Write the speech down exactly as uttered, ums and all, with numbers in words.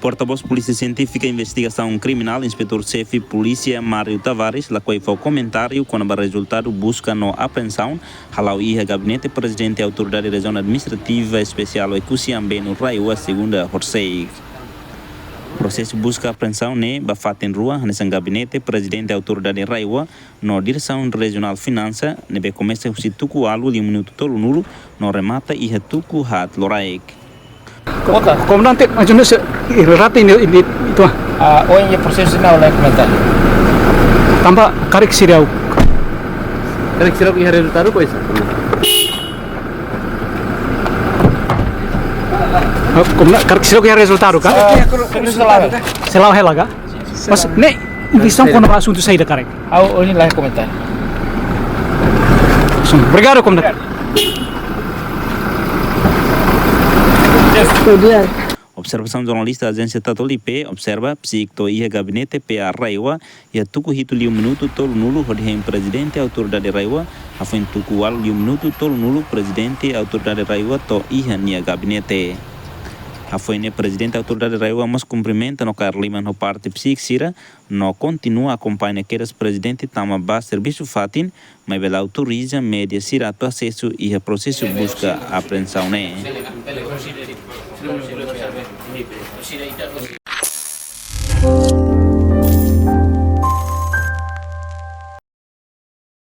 Portavós Polísia Sientífika Investigasaun Kriminál, Inspetór Xefe Polísia Mário Tavares, lakohi fó komentáriu kona-ba rezultadu buska no apreensaun hala'o iha Gabinete Prezidente Autoridade Rejiaun Administrativa Espesiál Oekusi Ambenu RAEOA, segunda horisehik. Prosesu buska apreensaun ne'e ba fatin rua, hanesan Gabinete Prezidente Autoridade RAEOA no Diresaun Rejionál Finansa, ne'ebé komesa husi tuku ualu liu minutu tolunulu no remata iha tuku haat loraik. Oke. Komandante, mas eu não sei, relata ini, ini, itu ah. Ah, oh, ini prosesu ne'e ha'u la komentar. Tanba karik seidauk. Karik seidauk iha rezultadu, pois. Komandante, karik seidauk iha rezultadu ka? Ah, segredu selalu. Selalu hela ka? Mas ne'e investigasaun kona-ba asuntu saida karik? Ha'u ohin la komentar. Obrigadu, komandante. Observasaun jornalista Ajénsia Tatoli P observa, psík to'o iha Gabinete P A RAEOA iha tuku hitu liu minutu tolunulu hodi hein Prezidente Autoridade RAEOA, hafoin tuku ualu liu minutu tolunulu Prezidente Autoridade RAEOA to'o iha nia gabinete. Hafoin ne'e Prezidente Autoridade RAEOA mós kumprimenta no kaer liman ho parte psík sira, no kontinua akompaña kedas Prezidente tama ba servisu fatin, maibé la autoriza média sira atu asesu iha prosesu buska apreensaun ne'e.